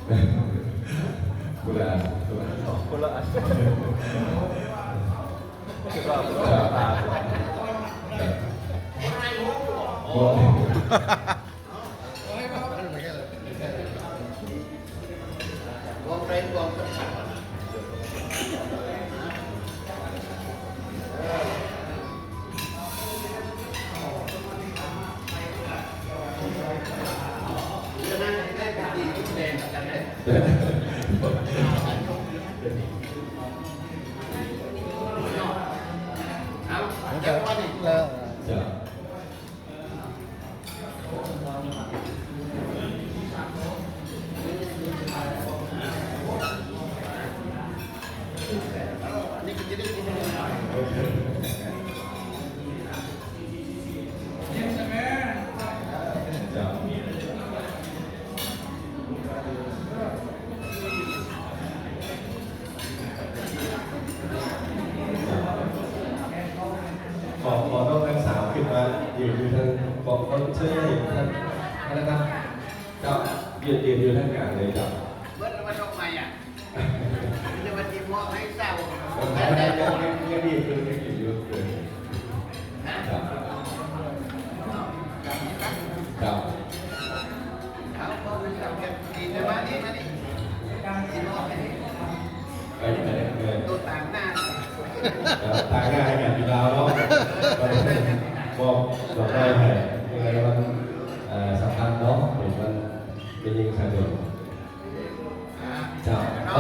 ຄົນລະອັນ ຄົນລະອັນ ຄົນລະອັນ ບໍ່ ເອີ ເຈົ້າ. ຂໍ ຂໍນ້ອງທັງສາມຂຶ້ນມາຢືນຢູ່ທາງ ຂໍ ຂໍເຊີນໃຫ້ທ່ານ ທ່ານນະຄັບ ເຈົ້າ ຢືນ ຢືນຢູ່ທາງກາງເລີຍເຈົ້າ. ເບິດແລ້ວວ່າດອກໄມ້ອະ ເລີຍວ່າຊິມອບໃຫ້ເຈົ້າ. ຍັງ ຍັງ ຍັງຢືນຢູ່ ຍັງຢືນຢູ່. ເຈົ້າ ເຈົ້າ ເອົາ ມອບໃຫ້ເຈົ້າ. ດີ ມານີ້ ມານີ້ ຊິມອບໃຫ້. ໄປ ໄປ ໄປ ໂຕຕາງໜ້າ ເອີ ຕາງໜ້າໃຫ້ກັນຢູ່ລາວເນາະ. ມອບດອກໄມ້ໃຫ້ ເອີ ໃນວັນ ເອີ ສຳຄັນເນາະ ເປັນວັນແມ່ຍິງປະຊາຊົນ.